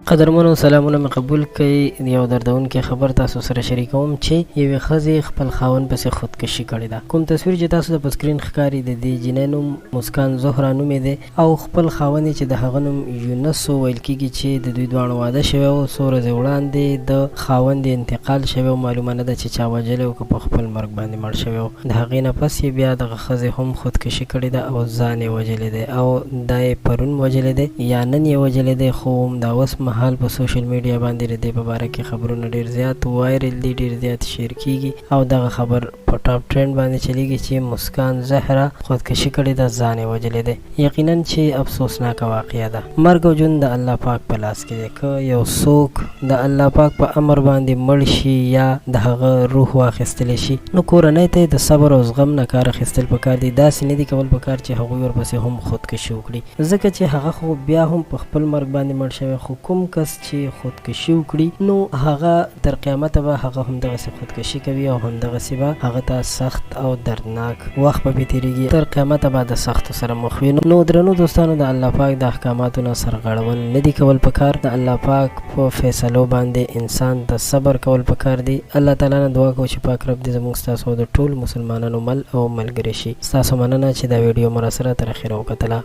قدرمنو سلامونه مې قبول کړئ. یو دردونکی خبر تاسو سره شریکوم چې یوې ښځې خپل خاوند پسې خودکشي کړې ده. کوم تصویر چې تاسو ته په سکرین ښکاري د دې جینۍ نوم مسکان زهرا نومې دی او خپل خاوند یې چې د هغه نوم یونس و، ویل کیږي چې د دوی دواړو واده شوی و، څو ورځې وړاندې د خاوند یې انتقال شوی و، معلومه نه ده چې چا وژلی و که په خپل مرګ باندې مړ شوی و. د هغې نه پس یې بیا دغه ښځې هم خودکشي کړې ده او ځان یې وژلی دی او دا یې پرون وژلی دی یا نن یې وژلی دی، خو دا اوس مهال په سوشل میډیا باندې د دې په باره کې خبرونه ډېر زیات وایرل دي، ډېر زیات شیر کیږي او دغه خبر په ټاپ ټرینډ باندې چلیږي چې مسکان زهره خودکشي کړې ده، ځان یې وژلی دی. یقینا چې افسوسناکه واقعه ده. مرګ او ژوند د الله پاک په لاس کې دی. که یو څوک د الله پاک په امر باندې مړ شي یا د هغه روح واخیستل شي نو کورنۍ ته یې د صبر او زغم نه کار اخیستل پکار دي، داسې نه دي کول پکار چې هغوی ورپسې هم خودکشي وکړي ځکه چې هغه خو بیا هم په خپل مرګ باندې مړ شوی، خو کوم کس چې خودکشي وکړي نو هغه تر قیامته به هغه همدغسې خودکشي کوي او همدغسې به هغه ته سخت او دردناک وخت به پرې تېرېږي، تر قیامته به د سختو سره مخ وي. نو درنو دوستانو د الله پاک د احکاماتو نه سرغړول نه دي کول پکار، د الله پاک په فیصلو باندې انسان ته صبر کول پکار دي. الله تعالی نه دعا کوو چې پاک رب دې زموږ ستاسو او د ټولو مسلمانانو مل او ملګری شي. ستاسو مننه چې دا ویډیو مو راسره تر اخره وکتله.